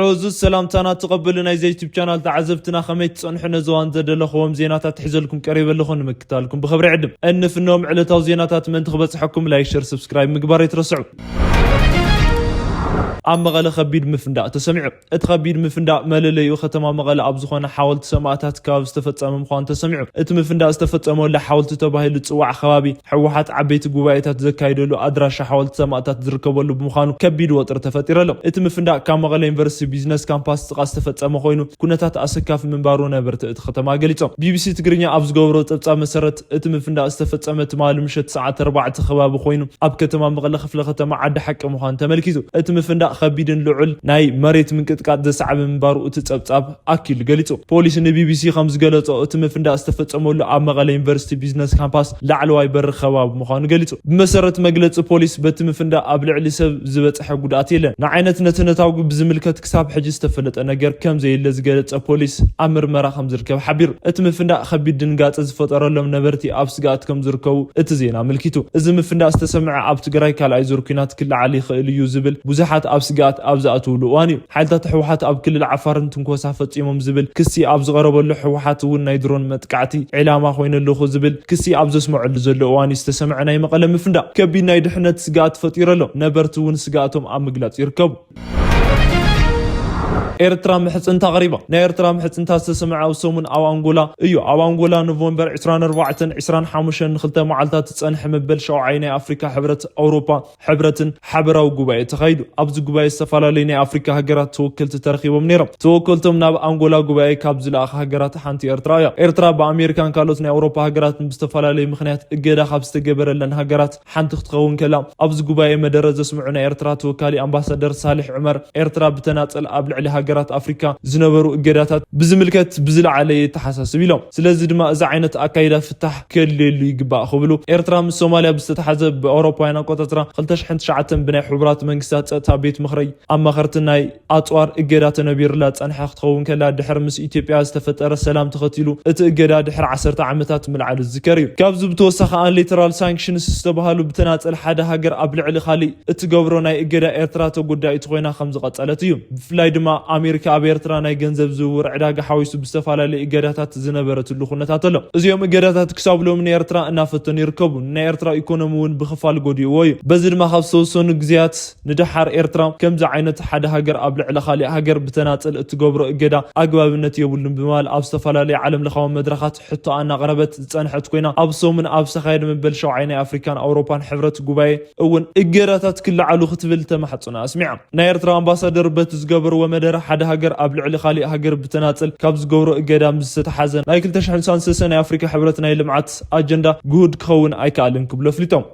ዕዙዝ ሰላምታና ተቐበሉ ናይዚ ዩቱብ ቻናል ተዓዘብትና፣ ከመይ ትጸንሑ? ነዚ እዋን ዘደለኽዎም ዜናታት ሒዘልኩም ቀሪበ ኣለኹ፣ ንምክታልኩም ብኽብሪ ዕድም። እንፍኖም ዕለታዊ ዜናታት ምእንቲ ክበጽሐኩም ላይክ፣ ሸር፣ ሰብስክራይብ ምግባር ኣይትረስዑ። ኣብ መቐለ ከቢድ ምፍንዳእ ተሰሚዑ። እቲ ከቢድ ምፍንዳእ መለለይኡ ከተማ መቐለ ኣብ ዝኾነ ሓወልቲ ሰማእታት ከባቢ ዝተፈጸመ ምዃኑ ተሰሚዑ። እቲ ምፍንዳእ ዝተፈጸመሉ ሓወልቲ ተባሂሉ ዝጽዋዕ ከባቢ ህወሓት ዓበይቲ ጉባኤታት ዘካይደሉ ኣድራሻ ሓወልቲ ሰማእታት ዝርከበሉ ብምዃኑ ከቢድ ወጥሪ ተፈጢሩ ኣሎ። እቲ ምፍንዳእ ካብ መቐለ ዩኒቨርሲቲ ቢዝነስ ካምፓስ ጥቓ ዝተፈጸመ ኮይኑ፣ ኩነታት ኣሰካፊ ምንባሩ ነበርቲ እቲ ከተማ ገሊጾም። ቢቢሲ ትግርኛ ኣብ ዝገበሮ ጸብጻብ መሰረት፣ እቲ ምፍንዳእ ዝተፈጸመ ትማሊ ምሸት ሰዓት ኣርባዕተ ከባቢ ኮይኑ፣ ኣብ ከተማ መቐለ ክፍለ ከተማ ዓዲ ሓቂ ምዃኑ ተመልኪቱ። እቲ ምፍንዳእ ከቢድን ልዑል ናይ መሬት ምንቅጥቃጥ ዘስዓበ ምንባሩ እቲ ጸብጻብ ኣኪሉ ገሊጹ። ፖሊስ ንቢቢሲ ከም ዝገለጾ፣ እቲ ምፍንዳእ ዝተፈጸመሉ ኣብ መቐለ ዩኒቨርሲቲ ቢዝነስ ካምፓስ ላዕለዋይ በሪ ከባቢ ምዃኑ ገሊጹ። ብመሰረት መግለጺ ፖሊስ፣ በቲ ምፍንዳእ ኣብ ልዕሊ ሰብ ዝበጽሐ ጉድኣት የለን። ንዓይነት ነቲ ነታጒ ብዝምልከት ክሳብ ሕጂ ዝተፈለጠ ነገር ከም ዘየለ ዝገለጸ ፖሊስ፣ ኣብ ምርመራ ከም ዝርከብ ሓቢሩ። እቲ ምፍንዳእ ከቢድ ድንጋጸ ዝፈጠረሎም ነበርቲ ኣብ ስግኣት ከም ዝርከቡ እቲ ዜና ኣመልኪቱ። እዚ ምፍንዳእ ዝተሰምዐ ኣብ ትግራይ ካልኣይ ዙር ኲናት ክለዓል ይኽእል እዩ ዝብል ብዙሓት ኣብ ስግኣት ኣብ ዝኣትውሉ እዋን እዩ። ሓይልታት ህወሓት ኣብ ክልል ዓፋርን ትንኮሳ ፈጺሞም ዝብል ክሲ ኣብ ዝቐረበሉ፣ ህወሓት እውን ናይ ድሮን መጥቃዕቲ ዒላማ ኮይነ ኣለኹ ዝብል ክሲ ኣብ ዘስምዐሉ ዘሎ እዋን እዩ ዝተሰምዐ ናይ መቐለ ምፍንዳእ ከቢድ ናይ ድሕነት ስግኣት ፈጢሩ ኣሎ። ነበርቲ እውን ስግኣቶም ኣብ ምግላጽ ይርከቡ። ኤርትራ ምሕጽንታ ኣቕሪባ። ናይ ኤርትራ ምሕጽንታ ዝተሰምዐ ኣብ ሰሙን ኣብ ኣንጎላ እዩ። ኣብ ኣንጎላ ኖቨምበር ዕስራን ኣርባዕተን ዕስራን ሓሙሽተን ንክልተ መዓልታት ዝጸንሐ መበል ሸውዓይ ናይ ኣፍሪካ ሕብረት፣ ኣውሮፓ ሕብረትን ሓበራዊ ጉባኤ ተኻይዱ። ኣብዚ ጉባኤ ዝተፈላለዩ ናይ ኣፍሪካ ሃገራት ተወከልቲ ተረኺቦም ነይሮም። ተወከልቶም ናብ ኣንጎላ ጉባኤ ካብ ዝለኣኻ ሃገራት ሓንቲ ኤርትራ እያ። ኤርትራ ብኣሜሪካን ካልኦት ናይ ኣውሮፓ ሃገራትን ብዝተፈላለዩ ምኽንያት እገዳ ካብ ዝተገበረለን ሃገራት ሓንቲ ክትኸውን ከላ፣ ኣብዚ ጉባኤ መደረ ዘስምዑ ናይ ኤርትራ ተወካሊ ኣምባሳደር ሳሊሕ ዑመር፣ ኤርትራ ብተናጸል ኣብ ልዕሊ ሃገራት ኣፍሪካ ዝነበሩ እገዳታት ብዝምልከት ብዝለዓለ የተሓሳስብ ኢሎም። ስለዚ ድማ እዚ ዓይነት ኣካይዳ ፍታሕ ከድልየሉ ይግባእ ክብሉ፣ ኤርትራ ምስ ሶማልያ ብዝተተሓዘ ብኣውሮፓውያን ኣቆጻጽራ ክልተ ሽሕን ትሽዓተን ብናይ ሕቡራት መንግስታት ጸጥታ ቤት ምኽሪ ኣማኸርቲ ናይ ኣጽዋር እገዳ ተነቢሩላ ጸንሐ ክትኸውን ከላ፣ ድሕሪ ምስ ኢትዮጵያ ዝተፈጠረ ሰላም ተኸቲሉ፣ እቲ እገዳ ድሕሪ ዓሰርተ ዓመታት ምልዓሉ ዝዝከር እዩ። ካብዚ ብተወሳኺ፣ ኣን ሌተራል ሳንክሽንስ ዝተባህሉ ብተናጸል ሓደ ሃገር ኣብ ልዕሊ ካሊእ እትገብሮ ናይ እገዳ፣ ኤርትራ ተጎዳኢት ኮይና ከም ዝቐጸለት እዩ። ብፍላይ ድማ ኣሜሪካ ኣብ ኤርትራ ናይ ገንዘብ ዝውውር ዕዳጋ ሓዊሱ ብዝተፈላለዩ እገዳታት ዝነበረትሉ ኩነታት ኣሎ። እዚኦም እገዳታት ክሳብ ሎሚ ንኤርትራ እናፈተኑ ይርከቡ። ናይ ኤርትራ ኢኮኖሚ እውን ብኽፋል ጎዲእዎ እዩ። በዚ ድማ ካብ ዝተወሰኑ ግዜያት ንደሓር ኤርትራ ከምዚ ዓይነት ሓደ ሃገር ኣብ ልዕሊ ካሊእ ሃገር ብተናጸል እትገብሮ እገዳ ኣግባብነት የብሉን ብምባል ኣብ ዝተፈላለዩ ዓለም ለኻዊ መድረኻት ሕቶ እናቕረበት ዝጸንሐት ኮይና፣ ኣብ ሰሙን ኣብ ዝተኻየደ መበል ሸውዓይ ናይ ኣፍሪካን ኣውሮፓን ሕብረት ጉባኤ እውን እገዳታት ክለዓሉ ክትብል ተማሕጽኖ ኣስሚዓ። ናይ ኤርትራ ኣምባሳደር በቲ ዝገበርዎ መደረ፣ ሓደ ሃገር ኣብ ልዕሊ ካሊእ ሃገር ብተናጸል ካብ ዝገብሮ እገዳ ምስ ዝተተሓዘ ናይ ክልተ ሽሕን ሰለስተን ናይ ኣፍሪካ ሕብረት ናይ ልምዓት ኣጀንዳ ግሁድ ክኸውን ኣይከኣልን ክብሉ ኣፍሊጦም።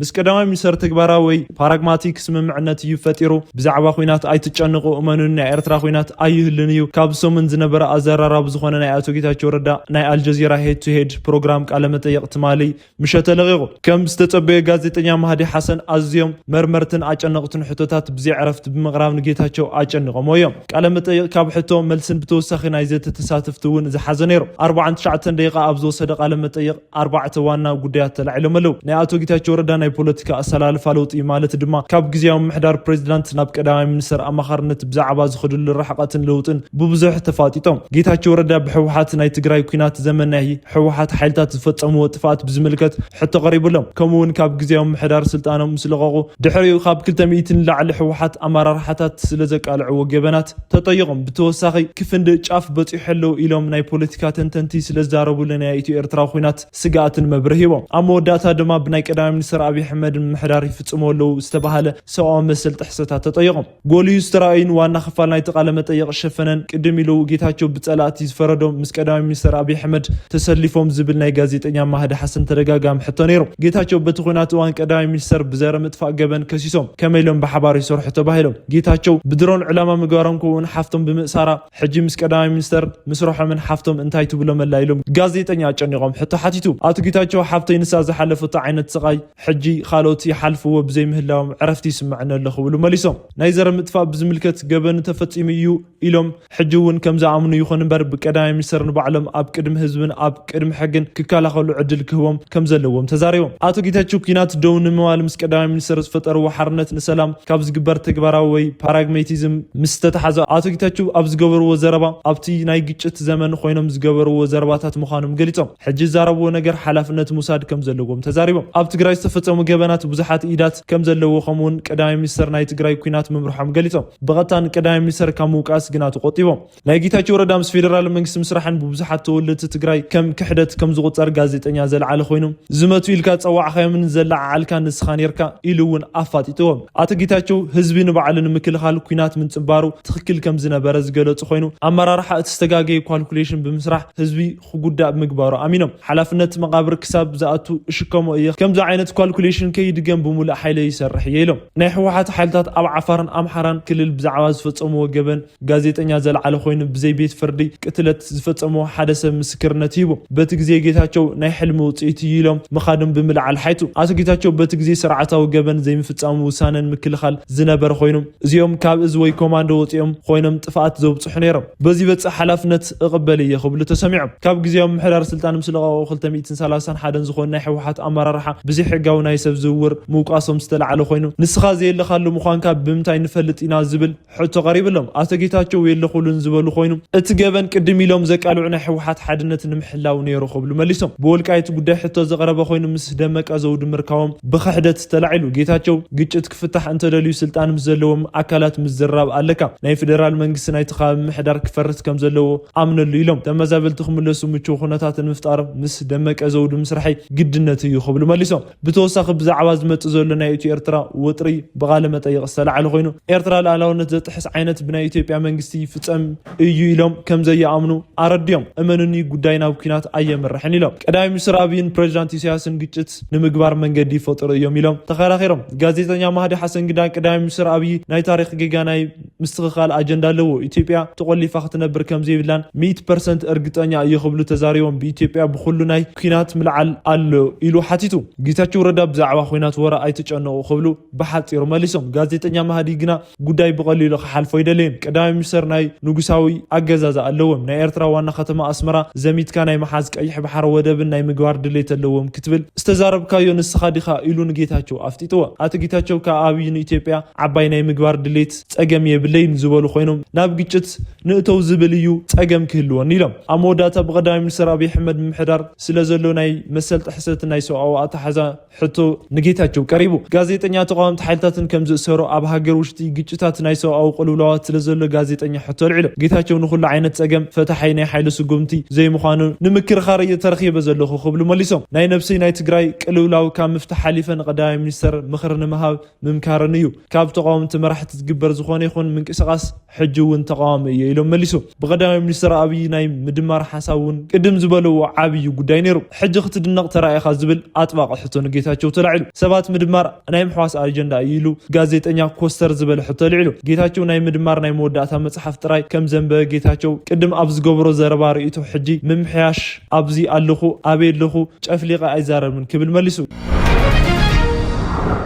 ምስ ቀዳማይ ሚኒስተር ተግባራዊ ወይ ፓራግማቲክ ስምምዕነት እዩ ፈጢሩ። ብዛዕባ ኲናት ኣይትጨንቑ፣ እመኑኒ፣ ናይ ኤርትራ ኲናት ኣይህልን እዩ። ካብ ሰሙን ዝነበረ ኣዘራራቢ ዝኾነ ናይ ኣቶ ጌታቸው ረዳ ናይ ኣልጀዚራ ሄድ ቱ ሄድ ፕሮግራም ቃለ መጠይቕ ትማሊ ምሸት ተለቒቑ። ከም ዝተጸበየ፣ ጋዜጠኛ ማህዲ ሓሰን ኣዝዮም መርመርትን ኣጨነቕትን ሕቶታት ብዘይ ዕረፍቲ ብምቕራብ ንጌታቸው ኣጨኒቖምዎ እዮም። ቃለ መጠይቕ ካብ ሕቶ መልስን ብተወሳኺ ናይ ዘተ ተሳተፍቲ እውን ዝሓዘ ነይሩ። ኣርባዓን ትሽዓተን ደቂቓ ኣብ ዝወሰደ ቃለ መጠይቕ ኣርባዕተ ዋና ጉዳያት ተላዒሎም ኣለዉ። ናይ ኣቶ ጌታቸው ረዳ ናይ ፖለቲካ ኣሰላልፋ ለውጢ፣ ማለት ድማ ካብ ግዝያዊ ምምሕዳር ፕሬዚዳንት ናብ ቀዳማይ ሚኒስተር ኣማኻርነት ብዛዕባ ዝኸድሉ ርሕቐትን ለውጥን ብብዙሕ ተፋጢጦም። ጌታቸው ረዳ ብህወሓት ናይ ትግራይ ኲናት ዘመን ናይ ህወሓት ሓይልታት ዝፈጸምዎ ጥፍኣት ብዝምልከት ሕቶ ቀሪቡሎም። ከምኡ እውን ካብ ግዝያዊ ምምሕዳር ስልጣኖም ምስ ለቐቑ ድሕሪኡ ካብ ክልተ ሚእቲ ንላዕሊ ህወሓት ኣመራርሓታት ስለ ዘቃልዕዎ ገበናት ተጠይቖም። ብተወሳኺ፣ ክፍንዲ ጫፍ በጺሑ ኣለዉ ኢሎም ናይ ፖለቲካ ተንተንቲ ስለ ዝዛረቡሉ ናይ ኢትዮ ኤርትራ ኲናት ስግኣትን መብርሂ ሂቦም። ኣብ መወዳእታ ድማ ብናይ ቀዳማይ ሚኒስተር ኣብይ ኣሕመድ ምምሕዳር ይፍጽሙ ኣለዉ ዝተባህለ ሰብኣዊ መሰል ጥሕሰታት ተጠይቖም። ጎሊሁ ዝተራእዩን ዋና ክፋል ናይቲ ቃለ መጠይቕ ሸፈነን ቅድም ኢሉ ጌታቸው ብጸላእቲ ዝፈረዶም ምስ ቀዳማይ ሚኒስተር ኣብይ ኣሕመድ ተሰሊፎም ዝብል ናይ ጋዜጠኛ ማህዲ ሓሰን ተደጋጋሚ ሕቶ ነይሩ። ጌታቸው በቲ ኲናት እዋን ቀዳማይ ሚኒስተር ብዘረ ምጥፋእ ገበን ከሲሶም፣ ከመይ ኢሎም ብሓባር ይሰርሑ ተባሂሎም። ጌታቸው ብድሮን ዕላማ ምግባሮም ከምኡውን ሓፍቶም ብምእሳራ ሕጂ ምስ ቀዳማይ ሚኒስተር ምስርሖምን ሓፍቶም እንታይ ትብሎም ኣላ ኢሎም ጋዜጠኛ ኣጨኒቖም ሕቶ ሓቲቱ። ኣቶ ጌታቸው ሓፍተይ ንሳ ዝሓለፈቶ ዓይነት ስቓይ ሕጂ ሕጂ ካልኦት ይሓልፍዎ ብዘይምህላዎም ዕረፍቲ ይስምዐኒ ኣሎ ክብሉ መሊሶም። ናይ ዘር ምጥፋእ ብዝምልከት ገበኑ ተፈጺሙ እዩ ኢሎም ሕጂ እውን ከም ዝኣምኑ ይኹን እምበር ብቀዳማይ ሚኒስተር ንባዕሎም ኣብ ቅድሚ ህዝብን ኣብ ቅድሚ ሕግን ክከላኸሉ ዕድል ክህቦም ከም ዘለዎም ተዛሪቦም። ኣቶ ጌታቸው ኲናት ደው ንምባል ምስ ቀዳማይ ሚኒስተር ዝፈጠርዎ ሓርነት ንሰላም ካብ ዝግበር ተግባራዊ ወይ ፓራግሜቲዝም ምስ ተተሓዘ ኣቶ ጌታቸው ኣብ ዝገበርዎ ዘረባ ኣብቲ ናይ ግጭት ዘመን ኮይኖም ዝገበርዎ ዘረባታት ምዃኖም ገሊጾም። ሕጂ ዝዛረብዎ ነገር ሓላፍነት ምውሳድ ከም ዘለዎም ተዛሪቦም። ኣብ ትግራይ ዝተፈጸሙ ገበናት ብዙሓት ኢዳት ከም ዘለዎ ከምኡውን ቀዳማይ ሚኒስተር ናይ ትግራይ ኲናት ምምርሖም ገሊጾም። ብቐጥታ ንቀዳማይ ሚኒስተር ካብ ምውቃስ ግና ተቆጢቦም። ናይ ጌታቸው ረዳ ምስ ፌደራል መንግስቲ ምስራሕን ብብዙሓት ተወለድቲ ትግራይ ከም ክሕደት ከም ዝቑጸር ጋዜጠኛ ዘልዓለ ኮይኑ፣ ዝመቱ ኢልካ ጸዋዕካዮምን ዘለዓዓልካ ንስኻ ኔርካ ኢሉ እውን ኣፋጢጥዎም። ኣቶ ጌታቸው ህዝቢ ንባዕሉ ንምክልኻል ኲናት ምንጽባሩ ትኽክል ከም ዝነበረ ዝገለጹ ኮይኑ፣ ኣመራርሓ እቲ ዝተጋገየ ኳልኩሌሽን ብምስራሕ ህዝቢ ክጉዳእ ምግባሩ ኣሚኖም። ሓላፍነት መቓብር ክሳብ ዝኣቱ እሽከሞ እየ። ከምዚ ዓይነት ኳልኩሌሽን ከይድገም ብምሉእ ሓይለ ይሰርሕ እየ ኢሎም። ናይ ህወሓት ሓይልታት ኣብ ዓፋርን ኣምሓራን ክልል ብዛዕባ ዝፈጸምዎ ገበን ጋዜጠኛ ዘልዓለ ኮይኑ፣ ብዘይ ቤት ፍርዲ ቅትለት ዝፈጸምዎ ሓደ ሰብ ምስክርነት ሂቡ። በቲ ግዜ ጌታቸው ናይ ሕልሚ ውጽኢት እዩ ኢሎም ምኻዶም ብምልዓል ሓይቱ። ኣቶ ጌታቸው በቲ ግዜ ስርዓታዊ ገበን ዘይምፍጻሙ ውሳነን ምክልኻል ዝነበረ ኮይኑ፣ እዚኦም ካብ እዚ ወይ ኮማንዶ ወጺኦም ኮይኖም ጥፍኣት ዘብጽሑ ነይሮም። በዚ በጽሕ ሓላፍነት እቕበል እየ ክብሉ ተሰሚዖም። ካብ ግዜያዊ ምምሕዳር ስልጣን ምስ ለቐቑ ክልተ ሚእትን ሰላሳን ሓደን ዝኾኑ ናይ ህወሓት ኣመራርሓ ብዘይሕጋዊ ናይ ሰብ ዝውውር ምውቃሶም ዝተላዕለ ኮይኑ፣ ንስኻ ዘየለኻሉ ምዃንካ ብምንታይ ንፈልጥ ኢና ዝብል ሕቶ ቀሪብሎም። ኣቶ ጌታቸው የለኹሉን ዝበሉ ኮይኑ፣ እቲ ገበን ቅድም ኢሎም ዘቃልዑ ናይ ህወሓት ሓድነት ንምሕላው ነይሩ ክብሉ መሊሶም። ብወልቃይት ጉዳይ ሕቶ ዘቕረበ ኮይኑ፣ ምስ ደመቀ ዘውዱ ምርካቦም ብኽሕደት ተላዒሉ። ጌታቸው ግጭት ክፍታሕ እንተደልዩ ስልጣን ምስ ዘለዎም ኣካላት ምዝራብ ኣለካ። ናይ ፌደራል መንግስቲ ናይቲ ከባቢ ምምሕዳር ክፈርስ ከም ዘለዎ ኣምነሉ ኢሎም። ተመዛበልቲ ክምለሱ ምቹው ኩነታት ንምፍጣር ምስ ደመቀ ዘውዱ ምስራሐይ ግድነት እዩ ክብሉ መሊሶም። ብተወሳኺ ብዛዕባ ዝመጽእ ዘሎ ናይ ኢትዮ ኤርትራ ወጥሪ ብቓለ መጠይቕ ዝተላዕለ ኮይኑ፣ ኤርትራ ልኣላውነት ዘጥሕስ ዓይነት ብናይ ኢትዮጵያ መንግስቲ ይፍጸም እዩ ኢሎም ከም ዘይኣምኑ ኣረድዮም። እመኑኒ፣ ጉዳይ ናብ ኲናት ኣየምርሕን ኢሎም። ቀዳማይ ሚኒስትር ኣብይን ፕሬዚዳንት ኢሳያስን ግጭት ንምግባር መንገዲ ይፈጥሩ እዮም ኢሎም ተኸራኺሮም። ጋዜጠኛ ማህዲ ሓሰን ግዳ ቀዳማይ ሚኒስትር ኣብይ ናይ ታሪኽ ጌጋ ናይ ምስትኽኻል ኣጀንዳ ኣለዎ። ኢትዮጵያ ተቖሊፋ ክትነብር ከም ዘይብላን ሚእቲ ፐርሰንት እርግጠኛ እየ ክብሉ ተዛሪቦም። ብኢትዮጵያ ብኹሉ ናይ ኲናት ምልዓል ኣሎ ኢሉ ሓቲቱ። ጌታቸው ረዳ ብዛዕባ ኲናት ወረ ኣይትጨነቑ ክብሉ ብሓጺሩ መሊሶም። ጋዜጠኛ ማህዲ ግና ጉዳይ ብቐሊሉ ክሓልፎ ኣይደለየን። ቀዳማይ ሚኒስተር ናይ ንጉሳዊ ኣገዛዝ ኣለዎም። ናይ ኤርትራ ዋና ከተማ ኣስመራ ዘሚትካ ናይ ምሓዝ፣ ቀይሕ ባሕሪ ወደብን ናይ ምግባር ድሌት ኣለዎም ክትብል ዝተዛረብካዮ ንስኻ ዲኻ ኢሉ ንጌታቸው ኣፍጢጥዎ። ኣቶ ጌታቸው ካብ ኣብይ ንኢትዮጵያ ዓባይ ናይ ምግባር ድሌት ጸገም የብለይን ዝበሉ ኮይኖም ናብ ግጭት ንእተው ዝብል እዩ ጸገም ክህልወን ኢሎም። ኣብ መወዳእታ ብቐዳማይ ሚኒስተር ኣብይ ኣሕመድ ምምሕዳር ስለ ዘሎ ናይ መሰል ጥሕሰት ናይ ሰብኣዊ ኣተሓዛ ሕቶ ንጌታቸው ቀሪቡ። ጋዜጠኛ ተቃወምቲ ሓይልታትን ከም ዝእሰሩ ኣብ ሃገር ውሽጢ ግጭታት ናይ ሰብኣዊ ቅልውላዋት ስለ ዘሎ ጋዜጠኛ ሕቶ ኣልዒሉ። ጌታቸው ንኩሉ ዓይነት ጸገም ፈታሓይ ናይ ሓይሊ ስጉምቲ ዘይምዃኑ ንምክርኻር እየ ተረኺበ ዘለኹ ክብሉ መሊሶም። ናይ ነብሰይ ናይ ትግራይ ቅልውላው ካብ ምፍታሕ ሓሊፈ ንቀዳማይ ሚኒስተር ምኽሪ ንምሃብ ምምካርን እዩ። ካብ ተቃወምቲ መራሕቲ ዝግበር ዝኾነ ይኹን ምንቅስቃስ ሕጂ እውን ተቃዋሚ እየ ኢሎም መሊሱ። ብቀዳማይ ሚኒስትር ኣብይ ናይ ምድማር ሓሳብ እውን ቅድም ዝበልዎ ዓብዩ ጉዳይ ነይሩ። ሕጂ ክትድነቕ ተራኢኻ ዝብል ኣጥባቂ ሕቶ ንጌታቸው ተላዒሉ። ሰባት ምድማር ናይ ምሕዋስ ኣጀንዳ እዩ ኢሉ ጋዜጠኛ ኮስተር ዝበለ ሕቶ ኣልዒሉ። ጌታቸው ናይ ምድማር ናይ መወዳእታ መጽሓፍ ጥራይ ከም ዘንበበ ጌታቸው ቅድም ኣብ ዝገበሮ ዘረባ ርእይቶ ሕጂ ምምሕያሽ ኣብዚ ኣለኹ፣ ኣበይ ኣለኹ፣ ጨፍሊቐ ኣይዛረብን ክብል መሊሱ።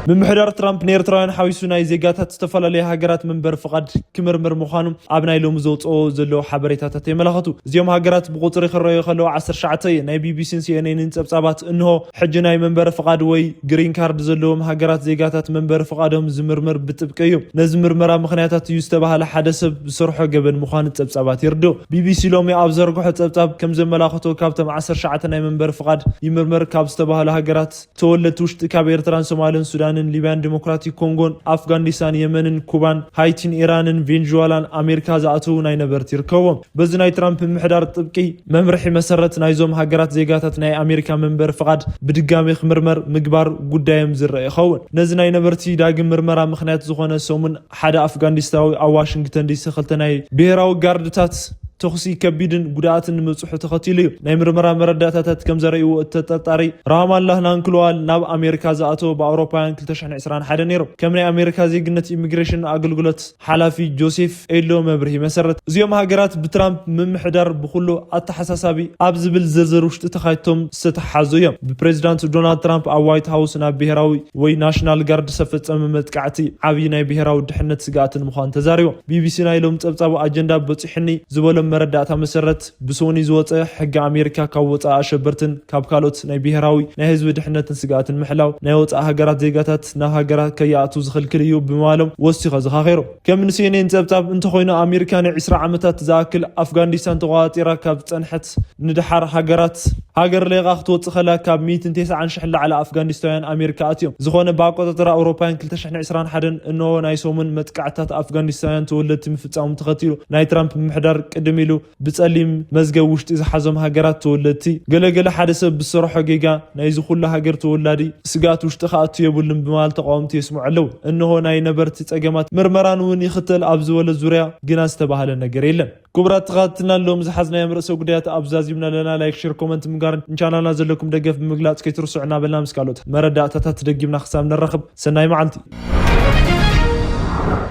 ምምሕዳር ትራምፕ ንኤርትራውያን ሓዊሱ ናይ ዜጋታት ዝተፈላለያ ሃገራት መንበሪ ፍቓድ ክምርምር ምዃኑ ኣብ ናይ ሎሚ ዘውፅኦ ዘለዉ ሓበሬታታት የመላኽቱ። እዚኦም ሃገራት ብቁፅሪ ክረኣዩ ከለዉ ዓሰርተ ትሽዓተ እየን። ናይ ቢቢሲን ሲኤንኤንን ጸብጻባት እንሆ። ሕጂ ናይ መንበሪ ፍቓድ ወይ ግሪን ካርድ ዘለዎም ሃገራት ዜጋታት መንበሪ ፍቓዶም ዝምርምር ብጥብቂ እዩ። ነዚ ምርመራ ምኽንያታት እዩ ዝተባህለ ሓደ ሰብ ዝሰርሖ ገበን ምዃኑ ጸብጻባት ይርድኡ። ቢቢሲ ሎሚ ኣብ ዘርግሖ ጸብጻብ ከም ዘመላኽቶ ካብቶም ዓሰርተ ትሽዓተ ናይ መንበሪ ፍቓድ ይምርምር ካብ ዝተባህሉ ሃገራት ተወለድቲ ውሽጢ ካብ ኤርትራን ሶማልን ሱዳንን ሊብያን ዲሞክራቲክ ኮንጎን ኣፍጋኒስታን የመንን ኩባን ሃይቲን ኢራንን ቬንዙዋላን ኣሜሪካ ዝኣተዉ ናይ ነበርቲ ይርከብዎም። በዚ ናይ ትራምፕ ምምሕዳር ጥብቂ መምርሒ መሰረት ናይዞም ሃገራት ዜጋታት ናይ ኣሜሪካ መንበሪ ፍቓድ ብድጋሚ ክምርመር ምግባር ጉዳዮም ዝረአ ይኸውን። ነዚ ናይ ነበርቲ ዳግም ምርመራ ምኽንያት ዝኾነ ሰሙን ሓደ ኣፍጋኒስታዊ ኣብ ዋሽንግተን ዲሲ ክልተ ናይ ብሄራዊ ጋርድታት ተኹሲ ከቢድን ጉድኣትን ንምብፅሑ ተኸቲሉ እዩ። ናይ ምርመራ መረዳእታታት ከም ዘርእይዎ፣ እቲ ተጠርጣሪ ራማላህ ናንክልዋል ናብ ኣሜሪካ ዝኣተወ ብኣውሮፓውያን ክልተ ሽሕን ዕስራን ሓደን ነይሩ። ከም ናይ ኣሜሪካ ዜግነት ኢሚግሬሽን ኣገልግሎት ሓላፊ ጆሴፍ ኤሎ መብርሂ መሰረት፣ እዚኦም ሃገራት ብትራምፕ ምምሕዳር ብኩሉ ኣተሓሳሳቢ ኣብ ዝብል ዝርዝር ውሽጢ ተኻይቶም ዝተተሓዙ እዮም። ብፕሬዚዳንት ዶናልድ ትራምፕ ኣብ ዋይት ሃውስ ናብ ብሄራዊ ወይ ናሽናል ጋርድ ዝተፈጸመ መጥቃዕቲ ዓብዪ ናይ ብሄራዊ ድሕነት ስግኣትን ምዃኑ ተዛሪቦም። ቢቢሲ ናይ ሎም ጸብጻቡ ኣጀንዳ በጺሑኒ ዝበሎም መረዳእታ መሰረት፣ ብሶኒ ዝወጸ ሕጊ ኣሜሪካ ካብ ወጻኢ ኣሸበርትን ካብ ካልኦት ናይ ብሄራዊ ናይ ህዝቢ ድሕነትን ስግኣትን ምሕላው ናይ ወጻኢ ሃገራት ዜጋታት ናብ ሃገራት ከይኣቱ ዝኽልክል እዩ ብምባሎም ወሲኸ ዘኻኺሩ። ከም ንሲኤንኤን ጸብጻብ እንተኾይኑ፣ ኣሜሪካ ናይ ዕስራ ዓመታት ዝኣክል ኣፍጋኒስታን ተቆጻጺራ ካብ ዝጸንሐት ንድሓር ሃገራት ሃገር ሌቓ ክትወጽእ ከላ ካብ ሚእትን ተስዓን ሽሕን ላዕሊ ኣፍጋኒስታውያን ኣሜሪካ ኣትዮም። ዝኾነ ብኣቆጻጽራ ኣውሮፓውያን ክልተ ሽሕን ዕስራን ሓደን እንሆ ናይ ሰሙን መጥቃዕትታት ኣፍጋኒስታውያን ተወለድቲ ምፍጻሙ ተኸቲሉ ናይ ትራምፕ ምምሕዳር ቅድም ኢሉ ብጸሊም መዝገብ ውሽጢ ዝሓዞም ሃገራት ተወለድቲ ገለገለ ሓደ ሰብ ብዝሰርሖ ጌጋ ናይዚ ኩሉ ሃገር ተወላዲ ስግኣት ውሽጢ ክኣቱ የብሉን ብምባል ተቃወምቲ የስምዑ ኣለዉ። እንሆ ናይ ነበርቲ ጸገማት ምርመራን እውን ይኽተል ኣብ ዝበለ ዙርያ ግና ዝተባህለ ነገር የለን። ክቡራት ተኸታተልና ሎም ዝሓዝናዮም ርእሰ ጉዳያት ኣብ ዛዚምና ኣለና። ላይክ፣ ሼር፣ ኮመንት ምግባር ንቻናልና ዘለኩም ደገፍ ብምግላጽ ከይትርስዑ እናበልና ምስ ካልኦት መረዳእታታት ደጊምና ክሳብ ንራኸብ ሰናይ መዓልቲ።